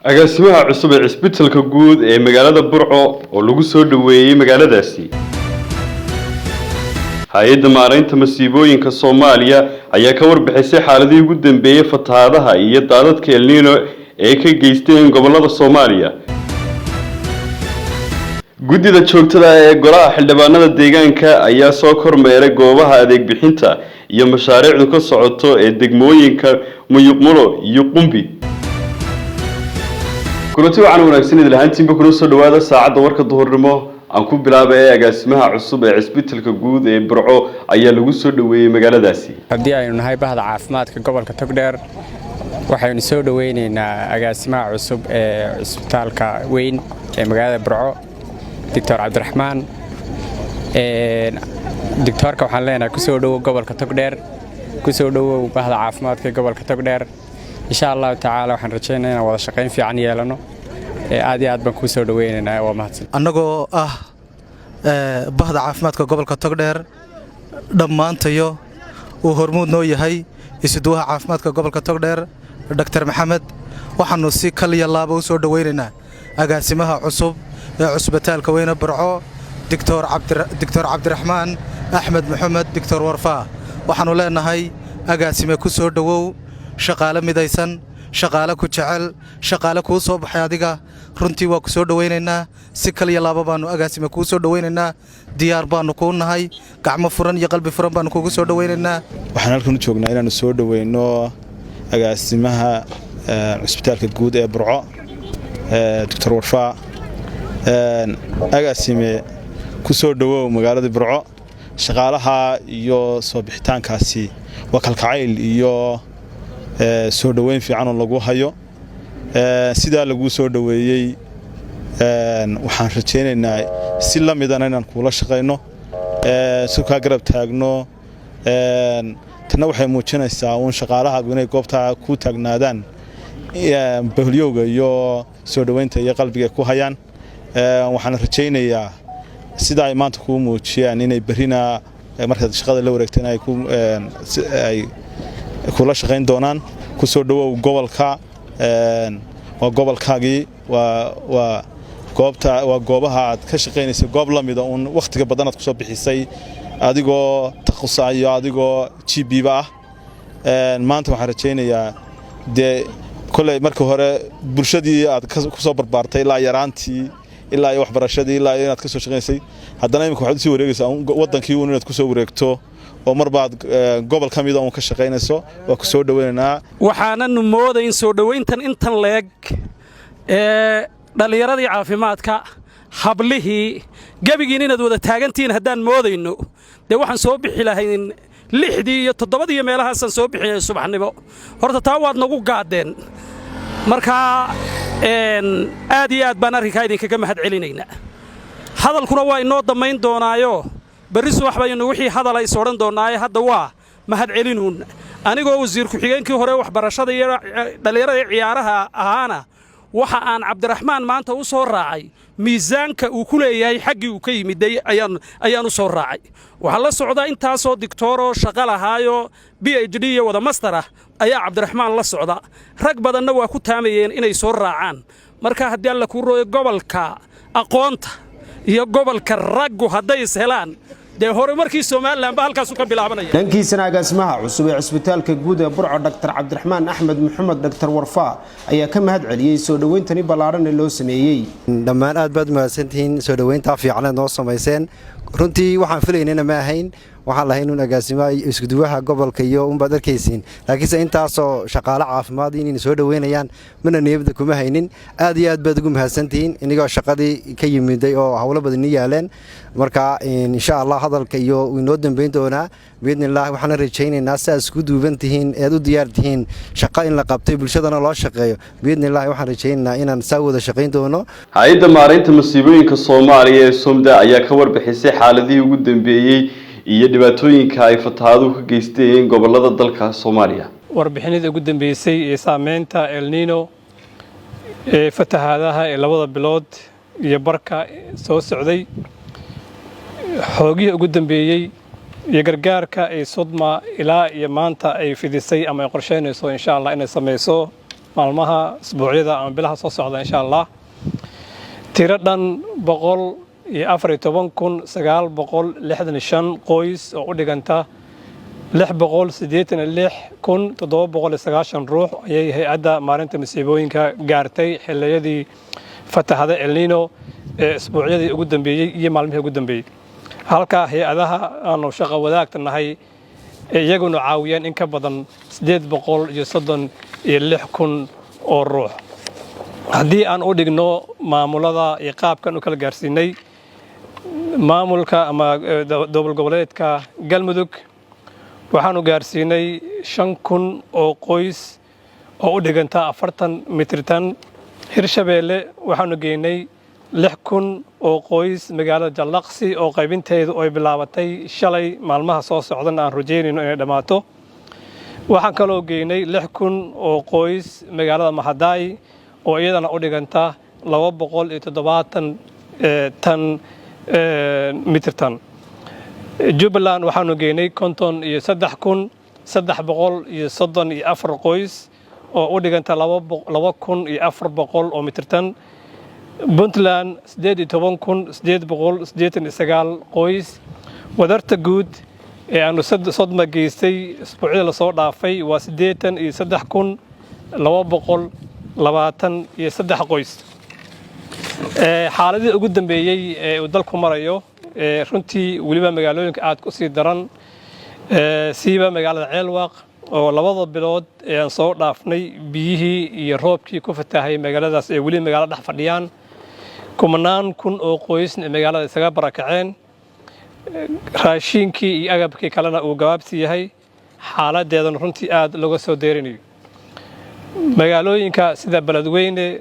Agaasimaha cusub ee cisbitalka guud ee magaalada Burco oo lagu soo dhoweeyey magaaladaasi. Hay-adda Maaraynta Masiibooyinka Soomaaliya ayaa ka warbixisay xaaladihii ugu dambeeyey fatahaadaha iyo daadadka El Niño ee ka geysteen gobolada Soomaaliya. Guddida joogtada ee golaha xildhibaanada deegaanka ayaa soo kormeeray goobaha adeeg bixinta iyo mashaariicdu ka socoto ee degmooyinka Muyuqmulo iyo Qumbi. Kulanti wacan wanaagsan idil ahaantiinba, kuna soo dhawaada saacadda warka duhurnimo. Aan ku bilaaba ee agaasimaha cusub ee cisbitalka guud ee Burco ayaa lagu soo dhoweeyey magaaladaasi. Haddii aynu nahay bahda caafimaadka gobolka Togdheer, waxaynu soo dhoweynaynaa agaasimaha cusub ee cisbitaalka weyn ee magaalada Burco, Doctor Cabdiraxmaan. Doctoorka waxaan leenahay, kusoo dhowow gobolka Togdheer, kusoo dhowow bahda caafimaadka ee gobolka Togdheer. Insha Allahu tacaala, waxaan rajaynaa inaan wada shaqayn fiican yeelano. Aad iyo aad baan kuu soo dhoweynaynaa, waa mahadsan. Annagoo ah bahda caafimaadka gobolka Togdheer dhammaantayo, uu hormuud noo yahay isuduwaha caafimaadka gobolka Togdheer, Dhaktar Maxamed, waxaannu si kaliya laaba u soo dhowaynaynaa agaasimaha cusub ee cusbitaalka weyne Burco, Doctor Cabdiraxmaan Axmed Maxamed, Doctor Warfaa. Waxaannu leenahay, agaasime, ku soo dhowow shaqaale midaysan, shaqaale ku jecel, shaqaale kuu soo baxay adiga. Runtii waa ku soo dhowaynaynaa, si kaliya laaba baannu, agaasime, kuu soo dhowaynaynaa. Diyaar baannu kuu nahay, gacmo furan iyo qalbi furan baannu kugu soo dhowaynaynaa. Waxaan halkan u joognaa inaannu soo dhoweyno agaasimaha cusbitaalka guud ee Burco, Doctor Warfaa. Agaasime, ku soo dhowow magaalada Burco. Shaqaalaha iyo soo bixitaankaasi waa kalkacayl iyo soo dhoweyn fiicanoo lagu hayo. Sidaa laguu soo dhoweeyey, waxaan rajaynaynaa si la midana inaan kuula shaqayno, si kaa garab taagno. Tanna waxay muujinaysaa uun shaqaalahaagu inay goobtaa ku taagnaadaan, bahulyowga iyo soo dhoweynta iyo qalbiga ku hayaan. Waxaan rajaynayaa sida ay maanta kuu muujiyaan inay berrina markaad shaqada la wareegteen ay kula shaqayn doonaan. Ku soo dhowow gobolka, waa gobolkaagii, waa goobta, waa goobaha aad ka shaqaynaysa, goob la mida uun wakhtiga badanaad ku soo bixisay, adigoo takhusa iyo adigoo GP ba ah. Maanta waxaan rajaynayaa, dee koley marka hore bulshadii aad ku soo barbaartay ilaa yaraantii, ilaa iyo waxbarashadii, ilaa iyo inaad ka soo shaqaynaysay, haddana imika waxaad usii wareegaysaa waddankii uun inaad ku soo wareegto oo marbaad gobol ka mida uun ka shaqaynayso. Waa ku soo dhoweynaynaa. Waxaananu moodayn soo dhowayntan intan leeg ee dhallinyaradii caafimaadka, hablihii, gebigiin inaad wada taagantihiin haddaan moodayno, dee waxaan soo bixi lahayn 6dii iyo 7dii iyo meelahaasaan soo bixinay subaxnimo. Horta taa waad nagu gaadeen. Markaa aad iyo aad baan arrinkaa idinkaga mahad celinaynaa. Hadalkuna waa inoo dammayn doonaayo, berri subax baynu wixii hadala is odhan doonnaaye. Hadda waa mahad celinuun. Anigoo wasiir ku-xigeenkii hore waxbarashada iyo dhallinyarada ciyaaraha ahaana, waxa aan Cabdiraxmaan maanta u soo raacay miisaanka uu ku leeyahay xaggii uu ka yimiday ayaan u soo raacay. Waxaa la socda intaasoo digtooroo shaqo lahaayoo PhD iyo wada master ah ayaa Cabdiraxmaan la socda. Rag badanna waa ku taamayeen inay soo raacaan. Marka haddii Alla kuu rooyo, gobolka aqoonta iyo gobolka raggu hadday is helaan, dee horumarkii Somaliland ba halkaasu ka bilaabanaya. Dhankiisana, agaasimaha cusub ee cisbitaalka guud ee Burco, Dhaktar Cabdiraxmaan Axmed Maxamed, Dhaktar Warfaa, ayaa ka mahad celiyey soo dhoweyntani ballaadhan ee loo sameeyey. Dhammaan aad baad mahadsantihiin soo dhoweyntaa fiicneed noo samayseen. Runtii waxaan filaynana ma ahayn. Waxaan lahayn un agaasimaha iskuduwaha gobolka iyo unbaad arkaysiin, laakiinse intaasoo shaqaale caafimaad inayna soo dhoweynayaan mana niyadda kuma haynin. Aad iyo aad baad ugu mahadsantihiin, inigoo shaqadii ka yimiday oo howlo badan ni yaaleen. Marka insha Allah hadalka iyo inoo dambeyn doonaa biidni illah. Waxaana rajaynaynaa si aad isku duuban tihiin eed u diyaar tihiin shaqo in la qabtay, bulshadana loo shaqeeyo. Biidni illahi waxaan rajaynaynaa inaan saa wada shaqayn doono. Hay-adda Maaraynta Masiibooyinka Soomaaliya ee SOMDA ayaa ka warbixisay xaaladihii ugu dambeeyey iyo dhibaatooyinka ay fatahaaduhu ka geysteen gobolada dalka Soomaaliya. Warbixinadii ugu dambeysay ee saameynta El Niño ee fatahaadaha ee 2da bilood iyo barka soo socday, xoogihii ugu dambeeyey iyo gargaarka ay SODMA ilaa iyo maanta ay fidisay ama ay qorsheynayso insha Allah inay samayso. Maalmaha, isbuucyada ama bilaha soo socda, insha Allah, tiro dhan 114,965 qoys oo u dhiganta 686,790 ruux ayay Hay-adda Maareynta Masiibooyinka gaartay xilliyadii fatahada Elnino ee isbuucyadii ugu dambeeyey iyo maalmihii ugu dambeeyey, halka hay-adaha aanu shaqo wadaagta nahay ee iyaguna caawiyeen in ka badan 836,000 oo ruux. Haddii aan u dhigno maamulada iyo qaabkan u kala gaarsiinay, maamulka ama dowlad goboleedka Galmudug waxaanu gaarsiinay 5,000 oo qoys oo u dhiganta 40 metric ton. Hirshabeelle waxaanu geynay 6,000 oo qoys magaalada Jallaqsi, oo qaybinteedu ay bilaabatay shalay, maalmaha soo socdana aan rajeynayno inay dhammaato. Waxaan kaloo geynay 6,000 oo qoys magaalada Mahadaay, oo iyadana u dhiganta 270 tan metric ton. Jubbaland waxaanu geynay 53,334 qoys oo u dhiganta 2,400 oo metric ton. Puntland 18,889 qoys. Wadarta guud ee aanu Sodma geystay isbuucyada lasoo dhaafay waa 83,223 qoys. Xaaladii ugu dambeeyey ee uu dalku marayo, runtii weliba magaalooyinka aad ku sii daran, siiba magaalada Ceelwaaq, oo labada bilood ee aan soo dhaafnay biyihii iyo roobkii ku fatahay magaaladaas ee weli magaalada dhex fadhiyaan, kumanaan kun oo qoysna magaalada isaga barakaceen, raashiinkii iyo agabkii kalena uu gabaabsi yahay, xaaladeedana runtii aad looga soo deerinayo. Magaalooyinka sida Beledweyne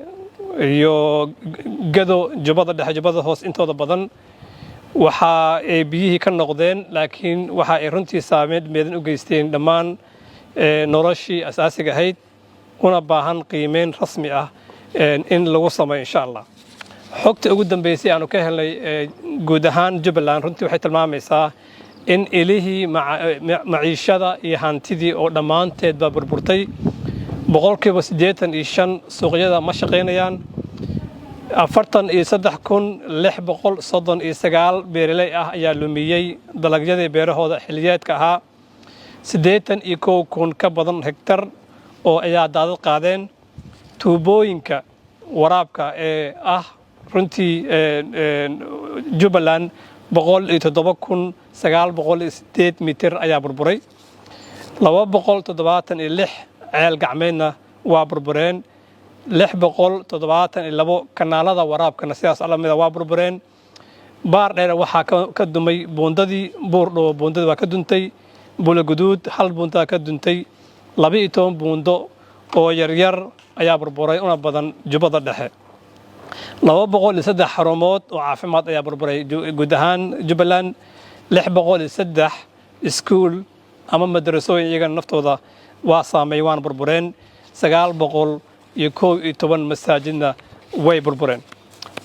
iyo Gado, Jubbada Dhexe, Jubbada Hoos, intooda badan waxa ay biyihii ka noqdeen, laakiin waxa ay runtii saameyn meedan u geysteen dhammaan noloshii asaasiga ahayd, una baahan qiimeyn rasmi ah in lagu sameeyo, insha Allah. Xogta ugu dambeysay aanu ka helnay guud ahaan Jubbaland runtii waxay tilmaamaysaa in ilihii maciishada iyo hantidii oo dhammaanteedba burburtay. 85% suuqyada ma shaqaynayaan. 43,639 beeraley ah ayaa lumiyey dalagyadii beerahooda xilliyeedka ahaa. 81,000 ka badan hektar oo ayaa daadad qaadeen. Tuubooyinka waraabka ee ah runtii Jubbaland 107,908 mitir ayaa burburay. 276 ceel gacmeedna waa burbureen. 672 kanaalada waraabkana sidaas lamida waa burbureen. Baar Dheer waxaa ka dumay buundadii. Buurdhowo buundadii waa ka duntay. Bulaguduud hal buundaa ka duntay. 12 buundo oo yaryar ayaa burburay, una badan Jubbada Dhexe. 203 xarumood oo caafimaad ayaa burburay guud ahaan Jubbaland. 603 iskuul ama madrasooyin iyagana naftooda waa saameey, waana burbureen. 911 masaajidna way burbureen.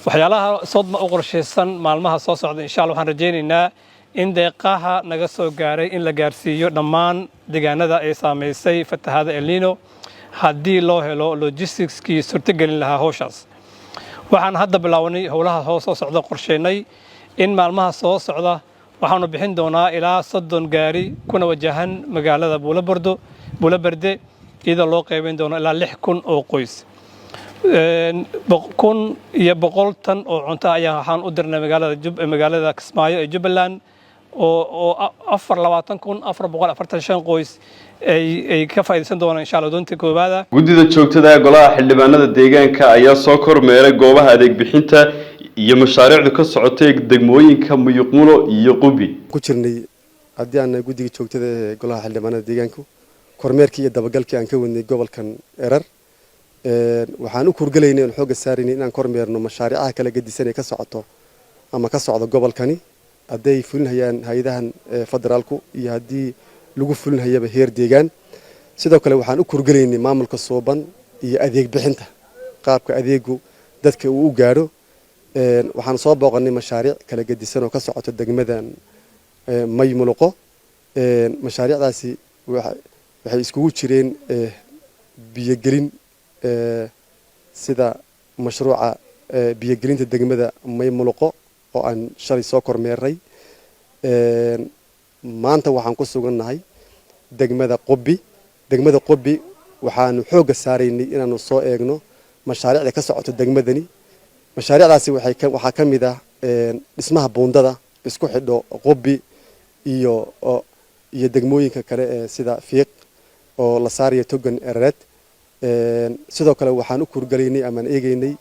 Waxyaalaha Sodma u qorshaysan maalmaha soo socda, insha Allah, waxaan rajaynaynaa in deeqaha naga soo gaaray in la gaarsiiyo dhammaan deegaanada ay saamaysay fatahaada Elnino, haddii loo helo logisticskii suurtogelin lahaa howshaas. Waxaan hadda bilaawnay howlaha hoos soo socda, qorsheynay in maalmaha soo socda waxaanu bixin doonaa ilaa 30 gaari kuna wajahan magaalada Buulabordo, Buulaberde, iyadoo loo qaybin doono ilaa 6,000 oo qoys. 1,100 tan oo cunto ayaa waxaan u dirnay magaalada Kismaayo ee Jubbaland, oo 24,445 qoys ay ka faa'iidaysan doonaan, insha Allah, doonta koowaada. Guddida joogtada ee golaha xildhibaanada deegaanka ayaa soo kormeeray goobaha adeeg bixinta iyo mashaariicdu ka socotay degmooyinka Muyuqmulo iyo Qubi. Ku jirnay, haddii aan nahay guddiga joogtada ee golaha xildhibaanada deegaanku, kormeerkii iyo dabagalkii aan ka wadnay gobolkan Erar. Waxaan u kurgalaynay oon xoogga saaraynay inaan kormeerno mashaariicaha kala gedisan ee ka socoto ama ka socda gobolkani, hadday fulinhayaan hay-adahan federaalku iyo haddii lagu fulinhayaba heer deegaan. Sidoo kale waxaan u kurgalaynay maamulka suuban iyo adeeg bixinta, qaabka adeegu dadka uu u gaadho. Waxaan soo booqanay mashaariic kala gedisan oo ka socota degmadan Maymuluqo. Mashaariicdaasi waxay iskugu jireen biyogelin. Sida mashruuca biyogelinta degmada Maymuluqo oo aan shalay soo kormeeray. Maanta waxaan ku sugannahay degmada Qubi. Degmada Qubi waxaanu xoogga saaraynay inaanu soo eegno mashaariicda ka socoto degmadani. Mashaariicdaasi waxaa ka mid ah dhismaha buundada isku xidho Qubi iyo degmooyinka kale ee sida Fiiq oo la saarayo togan Erered. Sidoo kale waxaan u kuurgalaynay amaan eegaynay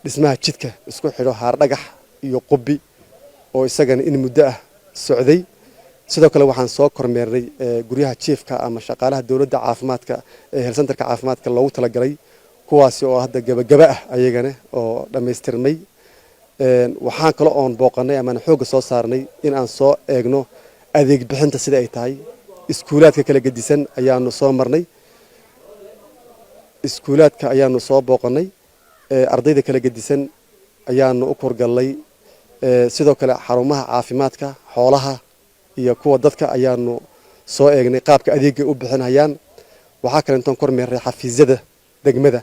dhismaha jidka isku xidho Haardhagax iyo Qubi oo isagana in muddo ah socday. Sidoo kale waxaan soo kormeernay guryaha jiifka ama shaqaalaha dowladda caafimaadka ee health centerka caafimaadka loogu talagalay, kuwaasi oo hadda gabagaba ah ayagana oo dhammaystirmay. Waxaan kale oon booqanay amaan xoogga soo saarnay in aan soo eegno adeeg bixinta sida ay tahay. Iskuulaadka kala gedisan ayaanu soo marnay, iskuulaadka ayaanu soo booqanay, ardayda kala gedisan ayaanu u kurgallay. Sidoo kale xarumaha caafimaadka xoolaha iyo kuwa dadka ayaanu soo eegnay qaabka adeega u bixinhayaan. Waxaa kaleentoon kormeeray xafiisyada degmada,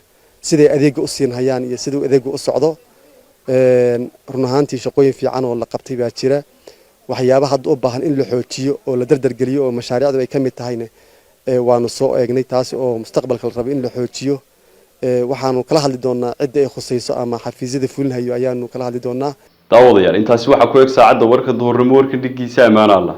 siday adeega u siinhayaan iyo siduu adeega u socdo. Run ahaantii shaqooyin fiican oo la qabtay baa jira. Waxyaaba hadda u baahan in la xoojiyo oo la dardargeliyo oo mashaariicdu ay ka mid tahayna waanu soo eegnay, taasi oo mustaqbalka la rabo in la xoojiyo. Waxaanu kala hadli doonaa cidda ay khusayso ama xafiisyada fulinhayo ayaanu kala hadli doonaa. Daawadayaal, intaasi waxaa ku eg saacadda warka duhurnimo. Warka dhigiisa, ammaano Allah.